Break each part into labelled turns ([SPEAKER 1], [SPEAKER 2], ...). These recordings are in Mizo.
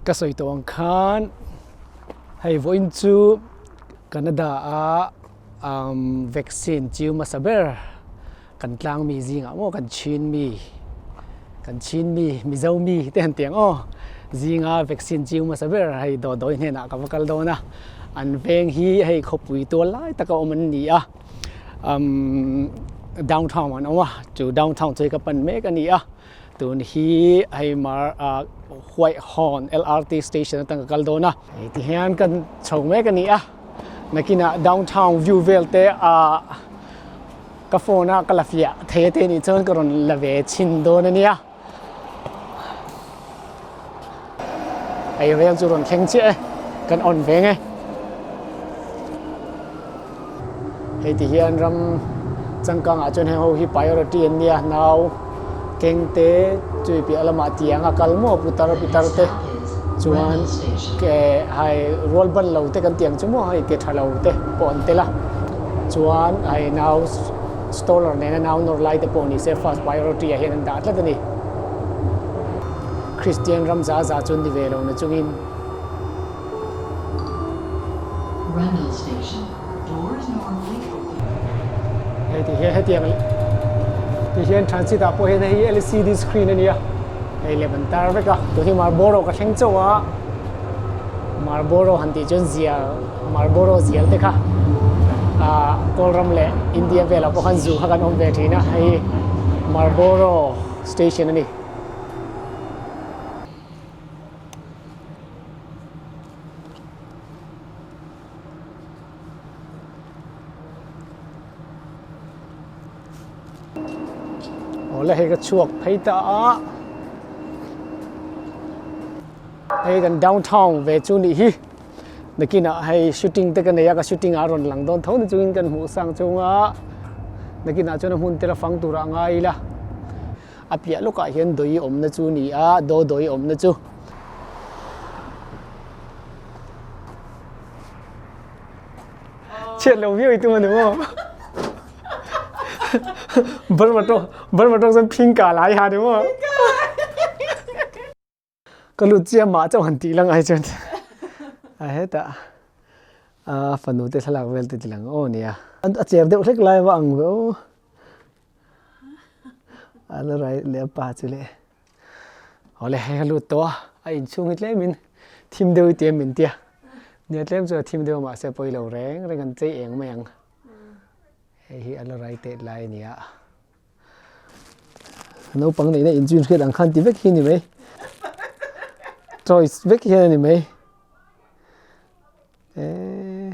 [SPEAKER 1] Ka sawi tawh ang khan hei vawiin chu Canada a vaccine chiu hmasa ber kan tlang mi zingah maw kan chin mi kan chin mi Mizo mi te han ti ang aw zinga vaccine chiu hmasa ber hei dawdawi hnenah ka va kal dawn a an veng hi hei khawpui tual lai taka awm an ni a downtown an awm a chu downtown chu hei ka pan mek a ni a. Tun hi hei mar ah Whitehorn LRT station atang ka kal dawn a. Hei ti hian kan chho mek a ni a. Nakinah downtown view vel te ah ka phone a ka la fiah thei a te nih chuan ka rawn la ve chhin dawn a nia. Hei rel chu rawn thleng chiah e, kan on veng e. Hei ti hian ram changkang ah chuan heng ho hi priority an nia nau keng te chui piah lamah tiang a kal maw putar pitar te chuan ke hai rual ban lo te kan tiang chu maw hei ke tha lo te pawh an tel a chuan hei nau stroller nena nau nawr lai te pawh ni se first priority ah hian an dah tlat a ni. Kristian ram za za chu ni ve lo na chungin.
[SPEAKER 2] Rundle Station. Doors normally open.
[SPEAKER 1] Hei ti hian hetiang ti hian transit ah pawh hian hei hi LCD screen a nia hei lem an tar vek a tun hi Marlboro ka thleng chauh a Marlboro han tih chuan zial Marlboro zial te kha ah Kawlram leh India velah pawh khan zu kha kan awm ve thin a hei hi Marlboro station a ni. Awle hei ka chhuak phei ta a hei kan downtown ve chu nih hi nakinah hei shooting te ka nei a ka shooting ah a rawn lang dawn tho ni chungin kan hmuh sang chung a nakinah chuan a hmun te la fang turah a ngai ila. A piah lawkah hian dawi awmna chu a ni a, daw dawi awmna chu. Chhiat lo viau i tum a ni maw? Burma tawng Burma tawng chuan phing ka lai ha ni maw? Ka lut chiah mah chauh han tih lang ai chuan a hetah a fanu te thlalak vel te ti lang aw nia. A cher deuh hlek lai va ang ve aw. A la rai leh a pa chu le awle hei a lut tawh a a inchhung hi tlem in thim deuh i ti em min tia nia tlem chuan a thim deuh a mahse a pawi lo reng reng an chei eng mai ang hei hi a la rai teh lai a ni a naupang neihna inchhung hriat ang khan ti vek hi a ni mai toys vek hian a ni mai eee.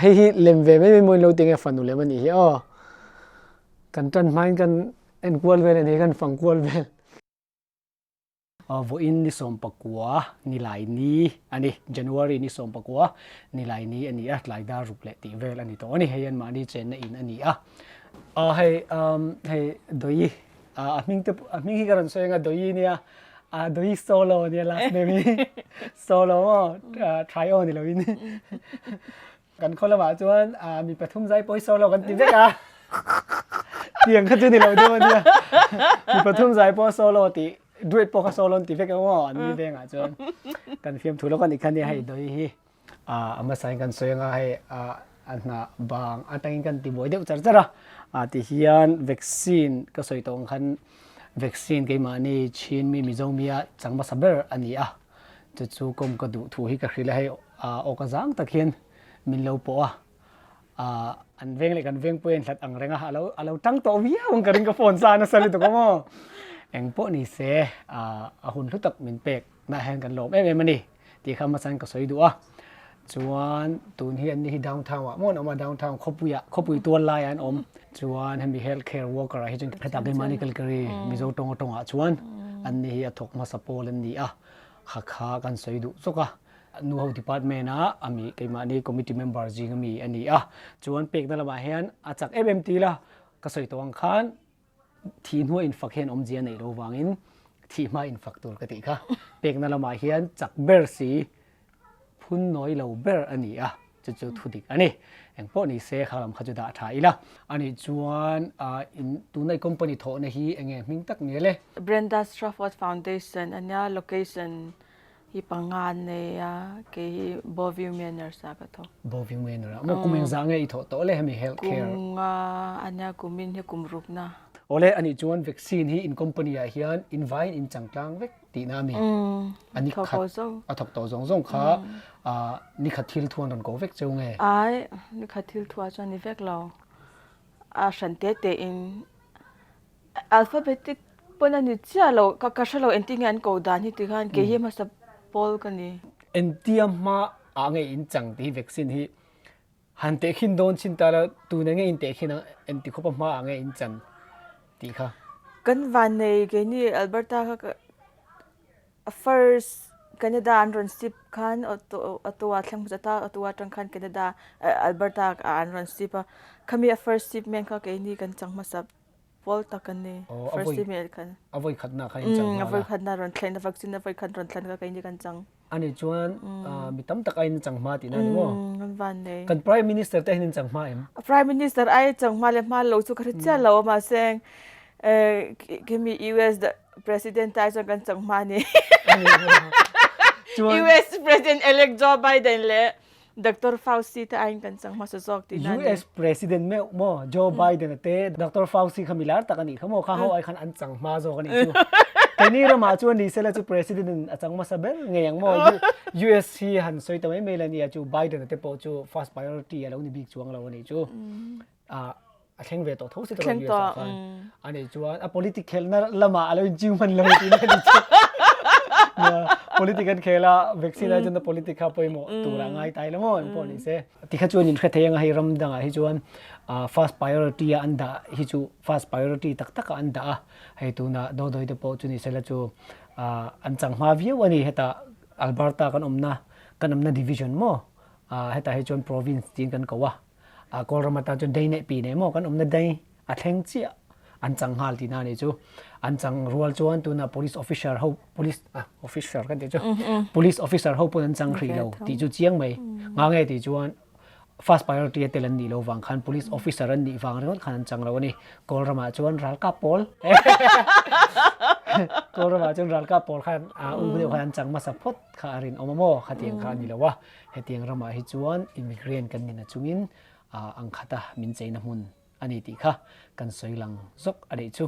[SPEAKER 1] Hei hi lem ve mai mai maw in lo ti nge fanu lem a nih hi aw. Kan tan hmain kan en kual vel a ni kan fang kual vel. Vawiin ni 19 nilai ni a ni. January ni 19 nilai ni a ni a, tlai dar ruk leh tih vel a ni tawh a ni. Hei an mahni chenna in a ni a. Hei hei Doyi a hming te a hming hi ka rawn sawi anga Doyi nia a Doyi solo ania last name hi solo maw try aw ni loin kan khaw lamah chuan mi pathum zai pawh hi solo kan ti vek a tiang kha chu ni lo deuh ania mi pathum zai pawh solo tih duet pawh kha solo an ti vek a maw an ni vengah chuan kan fiamthu lawk a nih kha nia hei Doyi hi A hmasain kan sawi anga hei a hnah bang atangin kan ti buai deuh char char a, ti hian vaccine ka sawi tawh ang khan vaccine keimahni Chin mi Mizo mi a chang hmasa ber a ni a, chu chu kawm ka duh thu hi ka hrilh a hei awka zang tak hian min lo pawh a, an veng leh kan veng pawh hian hlat ang reng a, a lo tang tawh viau ang ka ring ka phone sa nasa lutuk a maw, engpawh ni se a hun hlu tak min pek nah hian kan lawm em em a ni. Tih kha hmasain ka sawi duh a. Chuan tun hi an ni hi downtown ah maw an awm a, downtown khawpui ah khawpui tual lai ah an awm. Chuan hemi health care worker ah hi chuan hetah keimahni Calgary Mizo tawng atawng ah chuan an ni hi a thawk hmasa pawl an ni a, kha kha kan sawi duh chawk a. Nu ho department ah ami keimahni committee member zing ami a ni a. Chuan pekna lamah hian a chak em em ti la ka sawi tawh ang khan Thih hnuah infak hian awmzia neih lo vangin thih hma infak tur ka tih kha. Pekna lamah hian chak ber si phun nawi lo ber a ni a. Chu chu thu dik a ni. Eng pawh ni se kha lam kha chu dah tha ila. Anih chuan in tuna i company thawhna hi eng nge hming tak nge le?
[SPEAKER 3] Brenda Strafford Foundation a nia, location hi panga an nei a, kei hi Boview Manor ah ka thawk.
[SPEAKER 1] Boview Manor ah maw? Kum engzah nge i thawh tawh le hemi health care?
[SPEAKER 3] Kum nga a nia, kumin hi kum rukna.
[SPEAKER 1] Awle, anih chuan vaccine hi in company ah hian in vaiin in changtlang vek tihna a mi? A ni khat a thawk tawh zawng zawng kha ni khat thil thuan rawn ko vek cheu nge?
[SPEAKER 3] Ai, ni khat thil thuah chuan ni vek lo. A hran te te in alphabetic pawn a ni chiah lo, ka ka hre lo engtin nge an ko dan hi ti khan kei hi hmasa pawl ka ni.
[SPEAKER 1] Engtia hma ah nge in chang tih hi vaccine hi Han tehkhin dawn chin ta la, tuna nge in tehkhin ang, engti khawpa hma ah nge in chan tih kha.
[SPEAKER 3] Kan vannei keini Alberta kha first Canada an rawn ship khan Ottawa thleng hmasa ta, Ottawa atang khan Canada Alberta ah an rawn ship a, khami a first shipment kha keini kan chang hmasa pawl tak an ni. First shipment khan.
[SPEAKER 1] A vawi khatna khan in chang nghal a.
[SPEAKER 3] A vawi khatna rawn thlen a vaccine a vawi khat rawn thlen kha keini kan chang.
[SPEAKER 1] Ani chuan mi tam tak aiin chang hma tihna a ni maw?
[SPEAKER 3] Kan van nei.
[SPEAKER 1] Kan Prime Minister te hian in chang hma em?
[SPEAKER 3] Prime Minister ai chang hma leh hma lo chu ka hre chiah lo a mahse khimi US President ai chuan kan chang hma a ni. US President elect Joe Biden leh Doctor Fauci te aiin kan chang hmasa zawk tihna a ni.
[SPEAKER 1] US President meuh maw Joe Biden a te Doctor Fauci kha milar tak a nih kha maw kha ho ai khan an chang hma zawk a nih chu. Keini ramah chuan ni sela chu President in a chang hmasa ber ngei ang maw US hi han sawi ta mai mai la nia chu Biden a te pawh chu first priority a lo ni bik chuang lo a nih chu. A thleng ve tawh tho si tawh US ah khan. A nih chuan a politic khelna lamah a lo inchiu hman lo tih a ni chu. Politic an khel a, vaccine ai chuan politic kha pawimawh tur a ngai tai lo maw engpawh ni se. Tikha chuan in hre thei anga hei ram dangah hi chuan first priority a an dah hi chu first priority tak tak a an dah a, hei tunah Dodoi te pawh chu ni sela chu an chang hma viau a ni hetah Alberta kan awmna kan awmna division maw hetah hi chuan province tiin kan ko a. A Kawlram atan chuan dei neih pi nei maw kan awmna dei a thleng chiah an chang nghal tihna a nih chu. An chang rual chuan tuna police officer ho police ah officer kan tih chu police officer ho pawn an chang hrih lo tih chu chiang mai. Nga nge tih chuan first priority a tel an nih lo vang khan police officer an nih vang ringawt khan an chang lo a ni. Kawlramah chuan ralkap pawl Kawlramah chuan ralkap pawl khan a u deuh khan an chang hmasa phawt kha a rinawm a maw khatiang kha a ni lo a. Hetiang ramah hi chuan immigrant kan nina chungin ang khata min cheina hmun a ni tih kha kan sawi lang zawk a nih chu.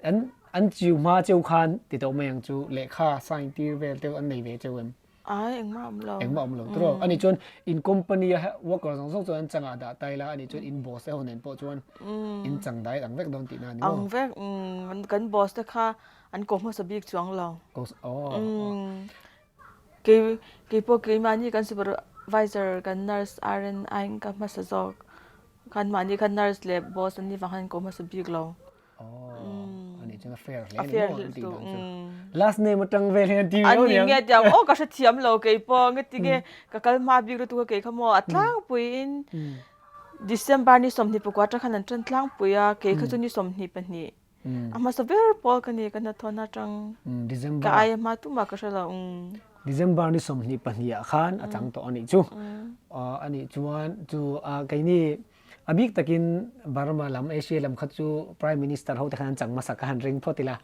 [SPEAKER 1] An an chiu hma cheu khan ti tawh mai ang chu lehkha sign tir vel te an nei ve cheu em?
[SPEAKER 3] Ai engmah awm lo.
[SPEAKER 1] Engmah awm lo tiraw? Ani chuan in company a worker zawng zawng chuan an changah dah tai la ani chuan in boss te ho nen pawh chuan in chang dai ang vek dawn tihna a ni maw?
[SPEAKER 3] Ang vek kan boss te kha an ko hmasa bik chuang lo.
[SPEAKER 1] Ko oh.
[SPEAKER 3] Kei keipawh keimahni kan supervisor kan nurse RN aiin ka hmasa zawk. Khan mahni khan nurse leh boss an nih vang khan ko hmasa bik lo.
[SPEAKER 1] Oh, ani chuan a fair hle ani maw an tih dan chu. Last name atang vel hian ti
[SPEAKER 3] viau niang. Ani nge tiang aw ka hrethiam lo keipawh nge tinge ka kal hma bik lutuk a kei kha maw a tlangpui in December ni 24 atang khan an tan tlangpui a kei kha chu ni 22. A hmasa ber pawl ka ni ka hnathawhna atang ka aia hma tumah ka hre lo.
[SPEAKER 1] December ni 22 ah khan a chang tawh a nih chu. A nih chuan chu keini a bik takin Burma lam Asia lam kha chu Prime Minister ho te khan an chang hmasa ka han ring phawt ila.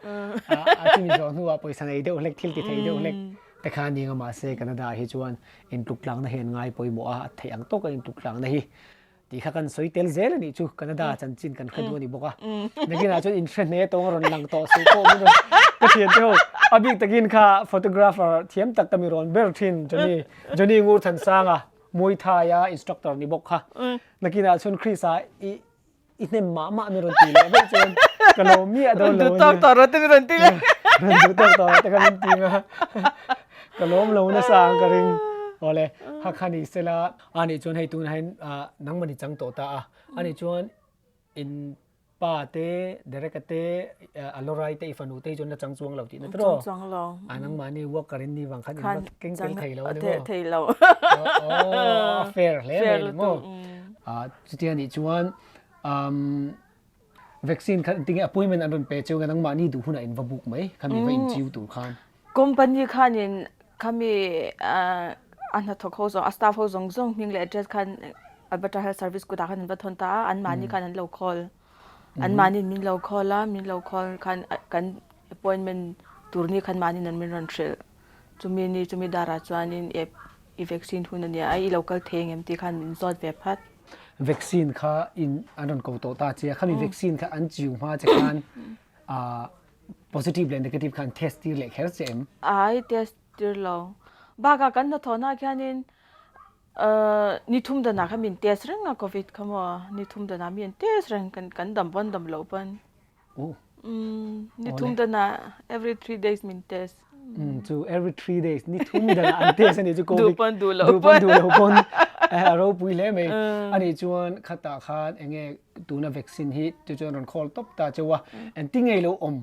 [SPEAKER 1] A chimi zawh hnuah pawisa nei deuh hlek thil ti thei deuh hlek te kha a ni ang a mahse Canada ah hi chuan intuktlangna hi an ngai pawimawh a, a theih ang tawka intuktlangna hi Tih kha kan sawi tel zel a nih chu Canada chanchin kan hre duh a ni bawk a. Nakinah chuan inhre hne tawng a rawn lang tawh suh pawh min rawn ka thian te ho a bik takin kha photographer thiam tak ka mi rawn ber thin Johnny Johnny Ngurthansanga Muay Thai a instructor ni bawk kha. Nakinah chuan Chris a i i hnem mah mah min rawn ti leh vaih chuan ka lawm miah dawn lo a nia.
[SPEAKER 3] Rawn duh tawk tawh rawh te min rawn ti leh.
[SPEAKER 1] Rawn duh tawk tawh rawh te kha min ti nga ka lawm lo nasa ang ka ring. Awle hakha ni sela A nih chuan hei tunah hian nangmah ni chang tawh ta a. A nih chuan in pa te, Derek a te, a Lorai te, i fanu te hi chuan la chang chuang lo tihna tiraw?
[SPEAKER 3] Chang chuang lo.
[SPEAKER 1] A nangmahni worker in ni vang khan in va keng tel thei lo a ni maw?
[SPEAKER 3] Thei lo.
[SPEAKER 1] Aw, a fair hle mai ni maw? Chutia nih chuan vaccine kha tinge appointment an rawn pe cheu nge nangmahni duh hunah in va book mai khami va inchiu tur khan.
[SPEAKER 3] Company khanin khami. A hnathawk ho zawng, a staff ho zawng zawng hming leh address khan Alberta Health Service kutah khan an va thawn ta a, anmahni khan an lo call. Anmahniin min lo call a, min lo call khan kan appointment tur ni khan mahniin an min rawn hrilh. Chumi ni chumi darah chuanin i vaccine hun a nia a, i lo kal thei engem tih khan min zawt ve phat.
[SPEAKER 1] Vaccine kha in an rawn ko tawh ta che a, khami vaccine kha an chiu hma che khan positive leh negative kha an test tir leh kher che em?
[SPEAKER 3] Ai test tir lo. Bakah kan hnathawhna khianin ni thum danah khan min test reng a covid kha maw, ni thum danah mi an test reng kan dam pawn dam loh pawn. Ni thum danah every 3 days min test.
[SPEAKER 1] Chu every 3 days ni thum danah an test ani chu
[SPEAKER 3] covid. Duh pawn duh loh pawn. Duh pawn
[SPEAKER 1] duh loh pawn a ropui hle mai. Ani chuan khatah khan enge tuna vaccine hi chu chuan rawn call tawp ta cheu a. Engtin nge ilo awm?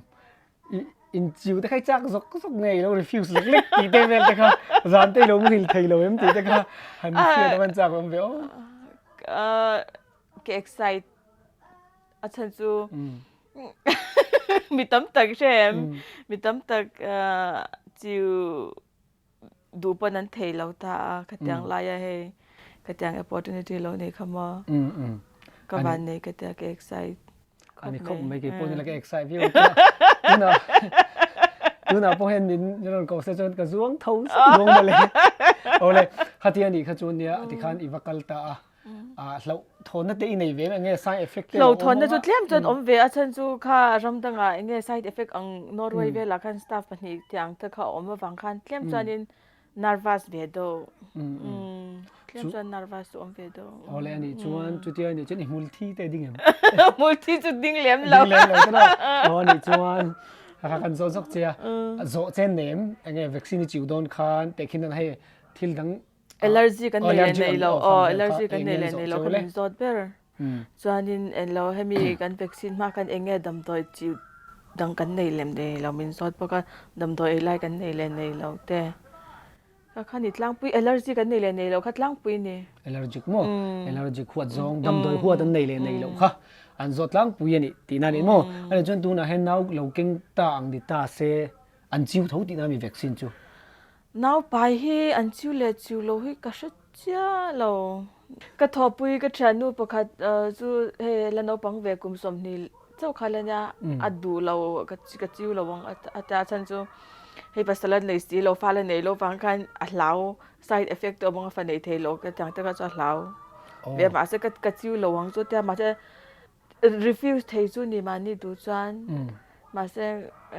[SPEAKER 1] In chiu te kha i chak zawk zawk nge ilo refuse lek lek tih te vel te kha zan te ilo muhil thei lo em tih te kha han hriat a van chak awm ve aw.
[SPEAKER 3] Ka excite A chhan chu mi tam tak hre em? Mi tam tak chiu duh pawn an thei lo ta a, khatiang laia hei khatiang opportunity lo nei kha maw? Ka van nei ka tia ka excite
[SPEAKER 1] khawp mai. Ani khawp mai kei pawh nila ka excite viau ta. Tuna tuna pawh hian min rawn ko se chuan ka zuang tho zuang mawle. Awle khatia nih kha chuan nia tikhan i va kal ta a. Hlauh thawnna te i nei ve enge side effect
[SPEAKER 3] te Hlauh thawnna chu tlem chuan awm ve a chhan chu kha ram dangah enge side effect ang Norway velah khan staff pahnih tiang te kha a awm avang khan tlem chuanin nervous ve deuh tlem chuan nervous chu awm ve deuh.
[SPEAKER 1] Awle anih chuan chutia anih chuan i hmul thi te ding em?
[SPEAKER 3] Hmul thi chu ding lem lo.
[SPEAKER 1] Ding lem lo te lo. Aw anih chuan kha kan zawh zawk che a zawh chen nem enge vaccine i chiu dawn khan tehkhin nan hei thil dang
[SPEAKER 3] Allergy kan nei leh nei lo aw allergy kan nei leh nei lo kha min zawt ber chuanin englo hemi kan vaccine hma khan eng nge damdawi chi dang kan nei lem nei lo min zawt bawk a damdawi ei lai kan nei leh nei lo te kha kha ni tlangpui allergy kan nei leh nei lo kha tlangpui a ni.
[SPEAKER 1] Allergic maw allergic huat zawng damdawi huat an nei leh nei lo kha an zawt tlangpui a ni tihna a ni maw ani chuan tunah hian nau lo keng ta ang ni ta se an chiu tho tihna a mi vaccine chu.
[SPEAKER 3] Naupai hi an chiu leh chiu lo hi ka hre chiah lo. Ka thawhpui ka thiannu pakhat chu hei la naupang ve kum 20 chauh kha la nia a duh lo ka chiu lo ang a tia chhan chu hei pasal a nei si lo fa la nei lo vang khan a hlau side effect te awm ang a fa nei thei lo ka tiang te kha chu a hlau ve mahse ka chiu lo ang chu tia mahse Refuse thei chu ni mahni duh chuan mahse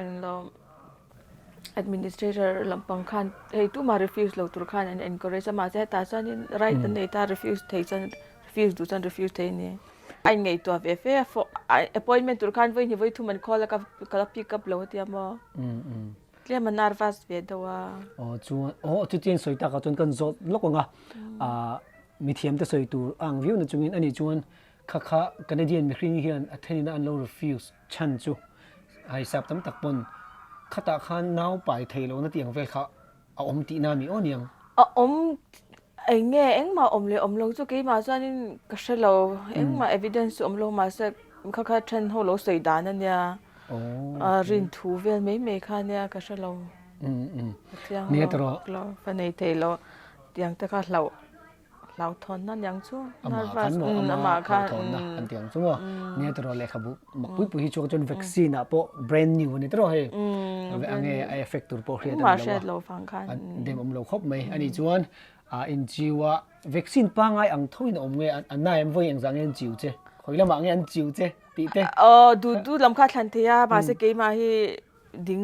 [SPEAKER 3] englo administrator lampang khan hei tumah refuse lo tur khan an encourage a mahse hetah chuanin right an nei ta refuse thei chuan refuse duh chuan refuse thei a ni. A inngaihtuah ve fe a appointment tur khan vawi hnih vawi thum an call a ka la pick up lo a tia maw tlem a nervous ve deuh a.
[SPEAKER 1] Aw chuan aw chutiang sawi takah chuan kan zawt lawk ang a mithiam te sawi tur a ang viau na chungin ani chuan Kha kha Canadian mihring hian a thenin an lo refuse chhan chu haisap tam tak pawn khatah khan nau pai thei lohna tih ang vel kha a awm tihna mi aw niang.
[SPEAKER 3] A awm eng nge engmah awm leh awm lo chu keimah chuanin ka hre lo engmah evidence chu awm lo mahse kha kha then ho lo sawi dan a nia rin thu vel mai mai kha nia ka hre lo
[SPEAKER 1] chiang lo
[SPEAKER 3] fa nei thei lo tiang te kha hlauh. Hlauhthawnna niang chu.
[SPEAKER 1] Amah khan maw amah hlauhthawnna kan tih ang chu maw. Nia tiraw lehkhabu mak pui pui hi chu chuan vaccine ah pawh brand new a ni tiraw hei. Ange a effect tur pawh hriat a ni lo a. Dem awm lo khawp mai. Ani chuan inchiu a vaccine pangngai ang tho in a awm nge a na em vawi engzah nge an chiu che khawi lamah nge an chiu che tih te.
[SPEAKER 3] Aw duh duh lam kha a thlan thei a mahse keimah hi ding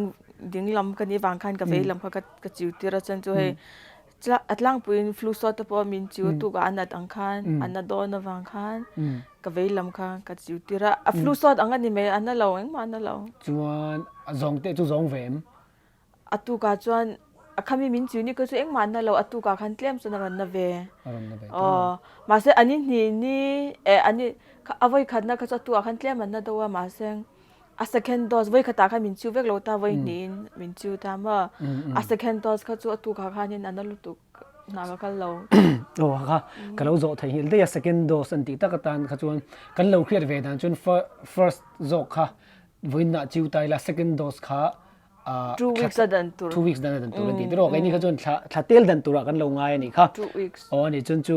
[SPEAKER 3] ding lam ka nih vang khan ka vei lam kha ka chiu tir a chuan chu hei a tlangpuiin flu shot te pawh min chiu tuk a a nat ang khan a na dawn avang khan ka vei lam kha ka chiu tir a a flu shot ang a ni mai a na lo engmah a na lo.
[SPEAKER 1] Chuan a zawng te chu zawng ve em?
[SPEAKER 3] A tukah chuan a khami min chiu ni kha chu engmah a na lo a tukah khan tlem chuan a rawn na ve.
[SPEAKER 1] A rawn na ve
[SPEAKER 3] Aw mahse an i hnih ni eh an i a vawi khatna kha chu a tukah khan tlem an na deuh a mahse A second dose voi khatah khan min chiu vek lo ta voi hnihin min chiu ta maw. A second dose kha chu a tukah khanin a na lutuk hna ka kal lo.
[SPEAKER 1] Aw kha ka lo zawh theihnghilh daih a second dose an tih tak atan kha chuan kan lo hriat ve dan chuan first zawk kha vawiinah chiu ta ila second dose kha.
[SPEAKER 3] 2 weeks a dan tur
[SPEAKER 1] 2 weeks dan a dan tur an ti tiraw keini kha chuan thla thla tel dan turah kan lo ngai a nih kha
[SPEAKER 3] 2 weeks
[SPEAKER 1] aw ani chuan chu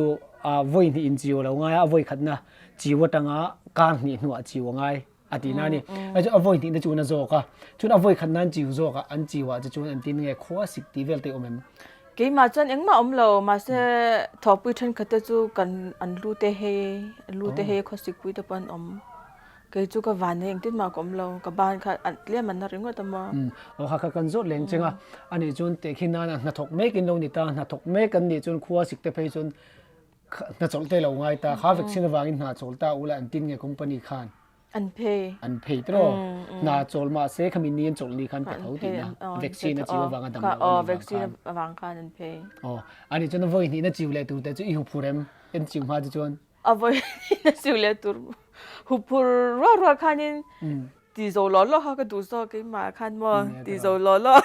[SPEAKER 1] vawi hnih in chiu a lo ngai a a vawi khatna chiu atanga kar hnih hnuah chiu a ngai a tihna a ni a chu a vawi hnihna chu na zawk a chuan a vawi khatna an chiu zawk a an chiu ah chu chuan an tin nge khua sik tih vel te awm em
[SPEAKER 3] Keimah chuan engmah awm lo mahse thawhpui thenkhat te chu kan an lu te hei an lu te hei khawsik pui te pawh an awm. Kei chu ka van hi engtin mah ka awm lo, ka ban kha a tlem an na ringawt a maw.
[SPEAKER 1] Aw kha kha kan zawt leng cheng a, ani chuan tehkhin nana hnathawk mek in lo ni ta, hnathawk mek an nih chuan khua sik te phei chuan hna chawlh te lo ngai ta, kha vaccine avangin hna chawl ta ula an tin nge company khan.
[SPEAKER 3] An phei.
[SPEAKER 1] An phei tiraw. Hna chawl mahse khami ni an chawlh ni khan pe tho tihna, vaccine a chiu avanga dam loh a nih vang khan.
[SPEAKER 3] Vaccine avang khan an phei.
[SPEAKER 1] Aw, ani chuan vawi hnihna chiu leh tur te chu i huphur em, en chiu hma chu chuan.
[SPEAKER 3] A vawi na siu leh tur huphur ruah ruah khanin ti zo law law kha ka duh zawk keimah khan maw ti zo law law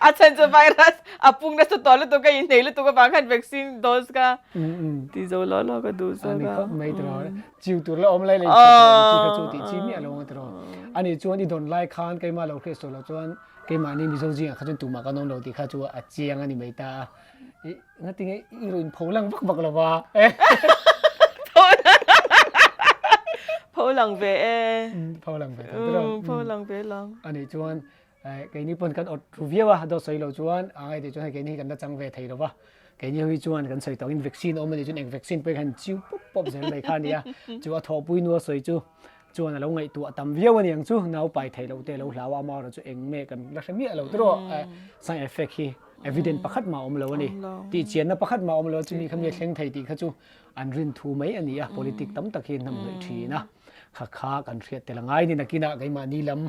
[SPEAKER 3] a chhan chu virus a pung nasa tawh lutuk a inhnei lutuk avang khan vaccine dose kha ti zo law law ka duh zawk a.
[SPEAKER 1] Ani khawp mai tiraw chiu tur la awm lai leh chi kha chu tih chi miah lo ang tiraw ani chuan i dawn lai khan keimah lo hriat sual loh chuan keimahni Mizo zingah kha chuan tumah kan awm lo tih kha chu a chiang a ni mai ta a. Ngatinge i rawn pho lang vak vak lo va.
[SPEAKER 3] Pho lang ve e.
[SPEAKER 1] Pho lang ve tawh tiraw.
[SPEAKER 3] Pho lang ve lang.
[SPEAKER 1] Ani chuan keini pawn kan awt ru viau a, dawt sawi lo chuan a ngai tih chuan hei keini hi kan la chang ve thei lo va. Keini ho hi chuan kan sawi tawhin vaccine awm a nih chuan eng vaccine pawh hi kan chiu pawp pawp zel mai kha a nia. Chu a thawhpui nu a sawi chu chuan a lo ngaihtuah tam viau a ni ang chu, nau pai thei lo te a lo hlau a, amaherawhchu chu eng nge kan la hre miah lo tiraw side effect hi evidence pakhat mah a awm lo a ni. Tihchianna pakhat mah a awm lo a, chumi kha mi a thleng thei tih kha chu an rin thu mai a ni a, politic tam tak hi an hnamhnawih thin a, kha kha kan hriat tel a ngai ni nakinah keimahni lam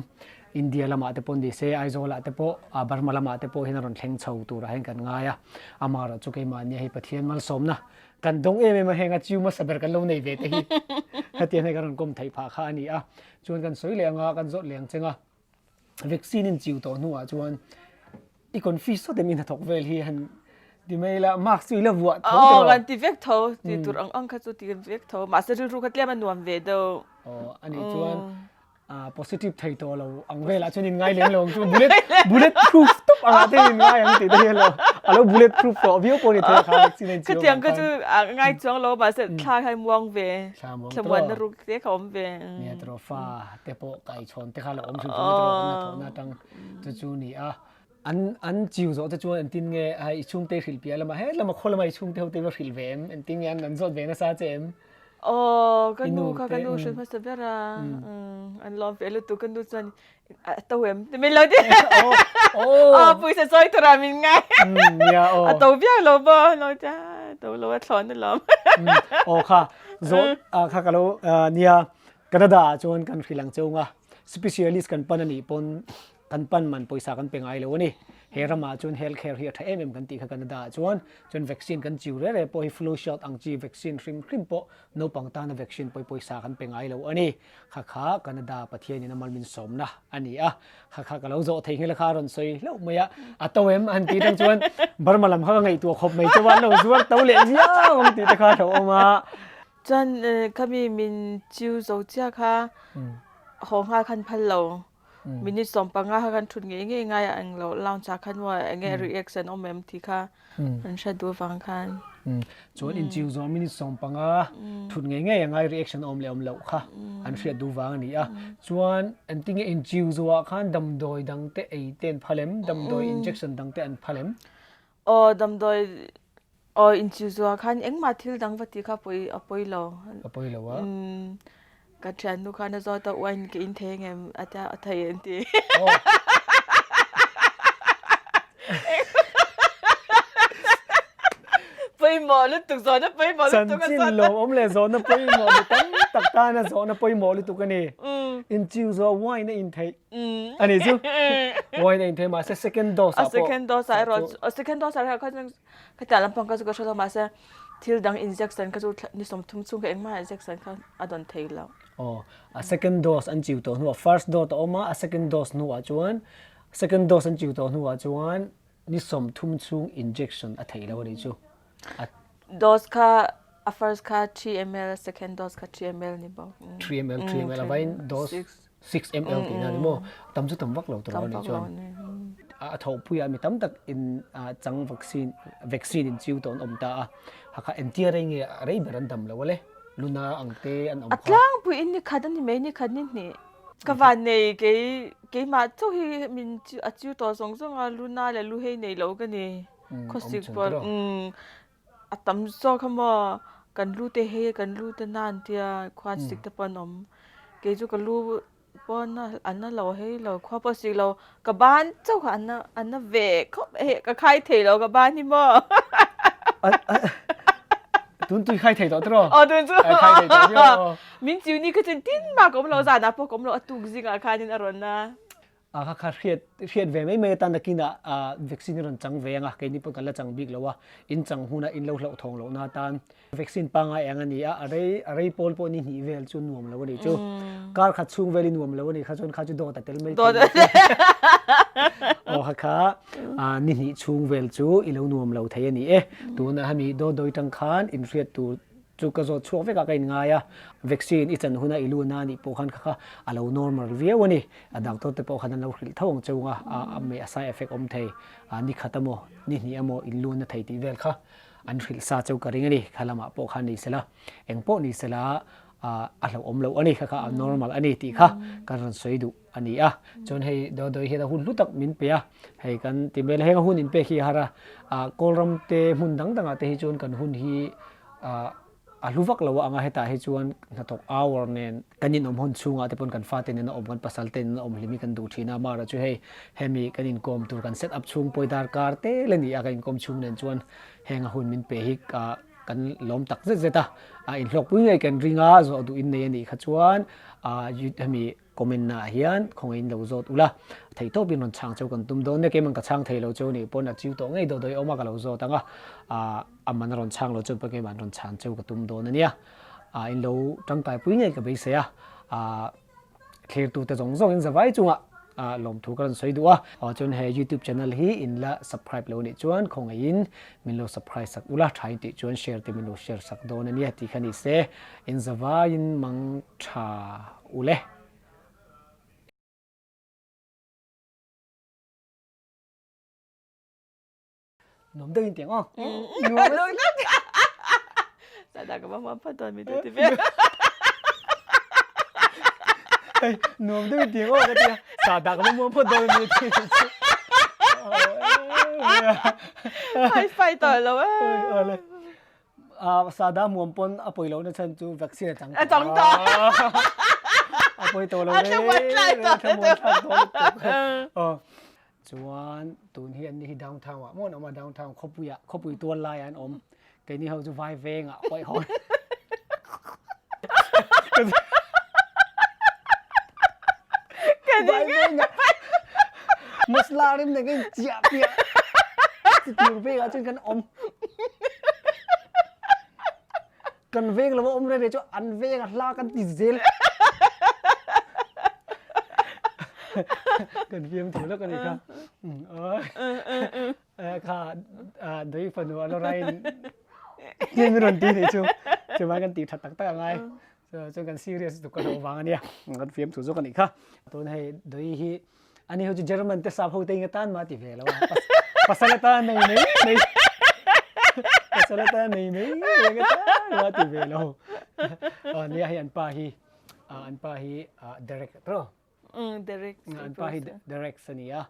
[SPEAKER 1] India lamah te pawh ni se Aizawl ah te pawh Burma lamah te pawh hian a rawn thleng chho turah hian kan ngai a, amaherawhchu keimahni hei Pathian malsawmna Kan dawng em em a heng a chiu hmasa ber kan lo nei ve te hi hetiang hei kan rawn kawm theih phah kha a ni a. Chuan kan sawi leh anga kan zawt leh ang cheng a, vaccine in chiu tawh hnuah chuan i confi sawt em i hnathawk vel hi han ti mai ila mask chu i la vuah tho tiraw?
[SPEAKER 3] Aw kan ti vek tho, ti tur ang ang kha chu ti vek tho mahse rilru kha tlem a nuam ve deuh.
[SPEAKER 1] Aw a nih chuan positive thei tawh lo ang velah chuan in ngai lem lo ang chu bullet bullet proof tawp angah te in ngai ang tih te hi alo alo bullet proof tawh viau pawh ni thei a kha vaccine a in chiu
[SPEAKER 3] Khatiang kha chu ngai chuang lo mahse thla kha muang ve thla muan na ruk te kha awm ve
[SPEAKER 1] nia tiraw fa te pawh kai chhawn te kha lo awm hrim hrim a tiraw kan hnathawh na atang chu chu ni a an an chiu zawh te chuan engtin nge i chhungte hrilh piah lamah he lama khaw lama i chhungte ho te va hrilh ve em engtin nge an an zawt ve nasa che em
[SPEAKER 3] Aw ka nu kha ka nu hrilh hmasa ber a an lawm ve lutuk ka nu chuan a to em ti min lo ti aw pawisa sawi tura min ngai a to viau lo maw lo tia to lo a thlawn alawm
[SPEAKER 1] aw kha zawh kha ka lo nia Canada ah chuan kan hrilh ang cheu nga specialist kan pan anih pawn kan pan man pawisa kan pe ngai lo a ni. He ramah chuan health care hi a tha em em kan tih kha Canada ah chuan. Chuan vaccine kan chiu reh reh pawh hi flu shot ang chi vaccine hrim hrim pawh naupang tana vaccine pawh hi pawisa kan pe ngai lo a ni. Kha kha Canada Pathianin a mal min sawmna a ni a. Kha kha ka lo zawh thei nghel kha a rawn sawi hlauh mai a. A to em an tih tang chuan Burma lam kha ka ngaihtuah khawp mai chuan an lo zuar to leh viau ang tih te kha a lo awm a.
[SPEAKER 3] Chuan khami min chiu zo chiah kha haw nghal khan phal lo. Minute 15 kha kan thut ngei ngei ngai a eng lo lounge ah khan maw eng nge reaction awm em tih kha an hre duh vang khan.
[SPEAKER 1] Chuan in chiu zawh minute 15 thut ngei ngei a ngai reaction awm leh awm loh kha an hriat duh vang a ni a. Chuan engtinge in chiu zawh ah khan damdawi dang te ei te an phal em? Damdawi injection dang te an phal em?
[SPEAKER 3] Aw damdawi aw in chiu zawh ah khan engmah thil dang va tih kha pawi a pawi lo.
[SPEAKER 1] A pawi lo a.
[SPEAKER 3] Ka thiannu khan a zawt a wine ka in thei angem a tia a thei an ti. Pawimawh lutuk zawhna pawimawh lutuk a zawt a.
[SPEAKER 1] Chanchin lawmawm leh zawhna pawimawh mi tam tak tana zawhna pawimawh lutuk a ni. In chiu zawh wine a in theih a ni chu. Wine a in theih mahse second dose ah pawh.
[SPEAKER 3] A second dose ah erawh a second dose ah erawh kha chuan Khatiang lampang kha chu ka hre lo mahse thil dang injection kha chu ni 30 chhung kha engmah injection kha a dawn thei lo.
[SPEAKER 1] Aw, a second dose an chiu tawh hnuah first dose a awm a, a second dose hnuah chuan second dose an chiu tawh hnuah chuan ni 30 chhung injection a theih lo a nih chu.
[SPEAKER 3] A Dose kha a first kha 3 ml, second dose kha 3 ml ni bawk.
[SPEAKER 1] 3 ml, 3 ml a vain dose. 6 ml tihna a ni maw? Tam chu tam vak lo tur a nih chuan a thawhpuiah mi tam tak in chang vaccine vaccine in chiu tawh an awm ta a, hakha entia rei nge a rei ber an dam lo ale luna ang te an awm
[SPEAKER 3] kha. A tlangpui in ni khat a ni mai ni khat ni hnih ka van nei kei keimah chauh hi min a chiu tawh zawng zawng a luna leh lu hei nei lo ka ni khawsik pawh A tam zawk a maw kan lu te hei kan lu te na an tia khua sik te pawh an awm kei chu ka lu pawh a na lo hei lo khua pawh sik lo ka ban chauh kha a na a na ve khawp hei ka khai thei lo ka ban hi maw
[SPEAKER 1] tun tui khai thei tawh tiraw
[SPEAKER 3] aw tun chu
[SPEAKER 1] khai thei tawh viau
[SPEAKER 3] min chiu ni kha chuan tin mah ka awm lo zanah pawh ka awm lo a tuk zingah khanin a rawn a
[SPEAKER 1] A kha kha hriat hriat ve mai mai atan nakinah ah vaccine hi rawn chang ve ang a, keini pawh kan la chang bik lo a, in chang hunah in lo hlauh thawng lohna atan vaccine pangngai eng a ni a, a rei a rei pawl pawh ni hnih vel chu nuam lo a nih chu, kar khat chhung vel i nuam lo a nih kha chuan kha chu dawt a tel mai thei aw kha kha ah ni hnih chhung vel chu i lo nuam lo thei a ni e, tunah hemi dawt dawi tang khan in hriat tur Chu ka zawt chhuak vekah ka inngai a, vaccine i chan huna i lu na anih pawh khan kha kha a lo normal viau a ni. A doctor te pawh khan an lo hrilh tho ang cheu nga, a mei a side effect awm thei, ni khat emaw, ni hnih emaw in lu na thei tih vel kha an hrilh sa cheu ka ring a ni. Kha lamah pawh khan ni sela, eng pawh ni sela a hlauhawm loh a ni, kha kha a normal a ni tih kha kan rawn sawi duh a ni a. Chuan hei Dawdawi hian a hun hlu tak min pe a, hei kan ti mai la, heng a hun inpek hi a har a, Kawlram te hmun dang dangah te hi chuan kan hun hi a hlu vak lo a ang a, hetah hi chuan hnathawk hour nen kan inawm hawn chhungah te pawn kan fate nen a awm, kan pasal te nen a awm hlim hi kan duh thin a, amaherawh chu hei hemi kan inkawm tur kan set up chhung pawi darkar tel a ni a, kan inkawm chhung nen chuan heng a hun min pe hi kan lawm tak zet zet a, a inhlawkpui ngei kan ring a, zawh duh innei a nih kha chuan hemi Comment na ah hian khawngaih in lo zawt ula, theihtawp in rawn chhang cheu kan tum dawn nia, keiman ka chhang thei lo cheu nih pawn a chiu tawh ngei dawh dawih awm a ka lo zawt ang a, ah a man a rawn chhang lo cheu pawn keiman rawn chhan cheu ka tum dawn a nia, ah in lo tangkai pui ngei ka beisei a, ah thlirtu te zawng zawng in zavai chungah ah lawmthu ka rawn sawi duh a, aw chuan he youtube channel hi in la subscribe lo nih chuan khawngaih in min lo subscribe sak ula, tha in tih chuan share te min lo share sak dawn a nia tih kha ni se, in zavai in mang tha. Ule. Nuam deuh in tiang aw.
[SPEAKER 3] Nuam Sada ka ba ma phat don mi te ve.
[SPEAKER 1] Hey, nuam deuh in tiang aw ka tia. Sada ka ba ma phat don mi te.
[SPEAKER 3] Hai fai to lo e.
[SPEAKER 1] Sada muam pawn a pawi lohna chhan chu vaccine a chang
[SPEAKER 3] tawh. A chang tawh.
[SPEAKER 1] A pawi tawh lo
[SPEAKER 3] A thlamuan tlai tawh.
[SPEAKER 1] A thlamuan thlak tawh lutuk. Chuan tun hi an ni hi downtown ah maw an awm a, downtown khawpui ah, khawpui tual lai ah an awm. Keini ho chu vai veng ah huaih haw. Vai veng ah masala rim nen kan inchiah piah. Chitir veng ah chuan kan awm. Kan veng lo a awm reng reng chu an veng a hla kan ti zel. Kan fiam thu lawk a nih kha. Kha dui fanu a lawrain tiang min rawn ti nih chu. Chuvang kan tih that tak tak a ngai. Chuan kan serious tuk ka hlauh vang a nia. Kan fiam thu zawk a nih kha. Tun hei dui hi Ani ho chu German te sap ho te inga tan ma ti ve lo a. Pasal atan nei mai mai. Pasal atan nei mai inga tan ma ti ve lo. Nia hi an pa hi an pa hi Derek tro.
[SPEAKER 3] Derek.
[SPEAKER 1] An pa hi Derek sania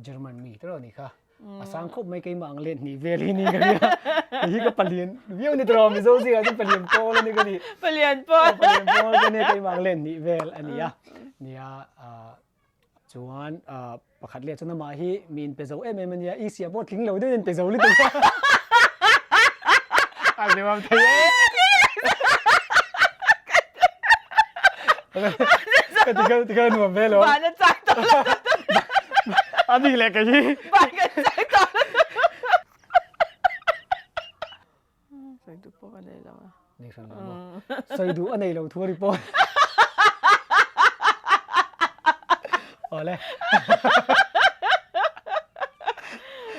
[SPEAKER 1] German mi tro ni kha. A sang khawp mai keimah ang let hnih vel hi ni ka nia. Hei hi ka palian viau ni tawh Mizo zingah chuan palian pawl a ni ka ni.
[SPEAKER 3] Palian pawl.
[SPEAKER 1] Palian pawl ka nia keimah ang let hnih vel a nia. Nia chuan pakhat leh chuan amah hi mi inpe zo em em a nia. I siah pawh tling lo deuhin an pe zo lutuk a. A nuam thei em. Ka ti kha ti kha nuam ve lo.
[SPEAKER 3] Van a chak tawh lo.
[SPEAKER 1] A bik leh kei hi.
[SPEAKER 3] Van kan chak tawh lo. Sawi duh pawh ka nei lo a.
[SPEAKER 1] Nei hran lo maw? Sawi duh a nei lo thu a ri pawh. Awle.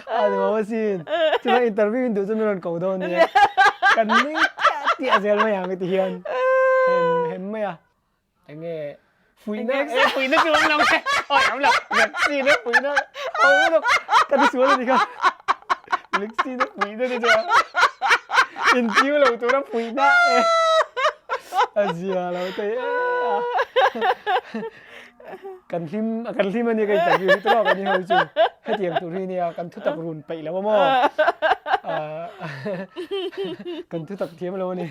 [SPEAKER 1] A nuam asin. Chuan interview in duh chu min rawn ko dawn nia. Kan ning tiah tiah zel mai ang ti hian. Hem hem mai a. Enge. Puihna e puihna chu awm lo e. Oi awm lo. Vaccine a puihna awm lo. Ka ti sual ani kha. Vaccine a puihna te chuan inchiu lo tura puihna e. A zia lo thei e a. Kan hlim kan hlim ani ka interview hi tawk ani ho chu. Hetiang tur hi nia kan thutak run peih lo a maw. Kan thutak thiam lo ani.